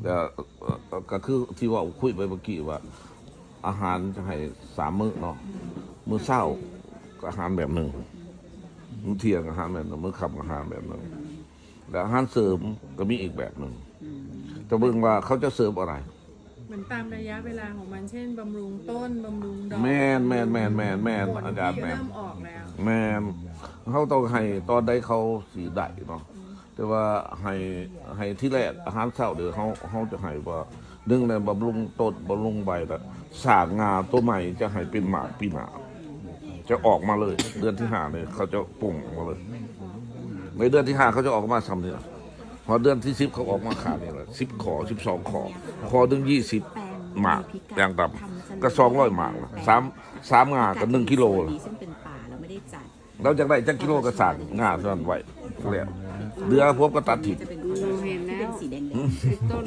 ກໍ ກໍຄືທີ່ເວົ້າຄຸຍໄປເມື່ອກີ້ວ່າ ອາຫານຈະໃຫ້ສາມມື້ເນາະ ມື້ເຊົ້າກໍອາຫານແບບໜຶ່ງ ມື້ທ່ຽງອາຫານແບບໜຶ່ງ ມື້ຄ່ຳອາຫານແບບໜຶ່ງ ແລະອາຫານເສີມກໍມີອີກແບບໜຶ່ງ ຈະເບິ່ງວ່າເຂົາຈະເສີມອະໄລ เหมือนตามระยะเวลาของมัน เช่น บำรุงต้น บำรุงดอก ແມ່ນ ແມ່ນ ແມ່ນ ແມ່ນ ແມ່ນ ອາຈານ ແມ່ນ ເລີ່ມออกแล้ว ແມ່ນ ເຮົາຕ້ອງໃຫ້ຕອນໃດເຂົາຊິໄດ້ເນາະ ແຕ່ວ່າໃຫ້ ໃຫ້ທີແລກອາຫານເຊົ້າເດີ ເຮົາ ເຮົາຈະໃຫ້ວ່າ ໜຶ່ງແລ້ວບຳລຸງຕົ້ນ ບຳລຸງໃບ ແລ້ວສ້າງງ່າໂຕໃໝ່ຈະໃຫ້ເປັນໝາກປີໜ້າ ຈະອອກມາເລີຍ ເດືອນທີຫ້ານີ້ເຂົາຈະປົ່ງອອກມາເລີຍ ໃນເດືອນທີຫ້າເຂົາຈະອອກມາຊ່ຳນີ້ລະ ຮອດເດືອນທີສິບເຂົາອອກມາຂາດນີ້ລະ ສິບຂໍ້ ສິບສອງຂໍ້ ຂໍ້ໜຶ່ງ ຊາວໝາກ ຢ່າງຕ່ຳ ກໍສອງຮ້ອຍໝາກລະ ສາມ ສາມງ່າກໍໜຶ່ງກິໂລລະ ເຮົາຢາກໄດ້ຈັກກິໂລກໍສ້າງງ່າເທົ່ານັ້ນໄວ້ ແລ້ວເຫຼືອພວກກໍຕັດຖິ້ມ ເຫັນແລ້ວ ຕົ້ນ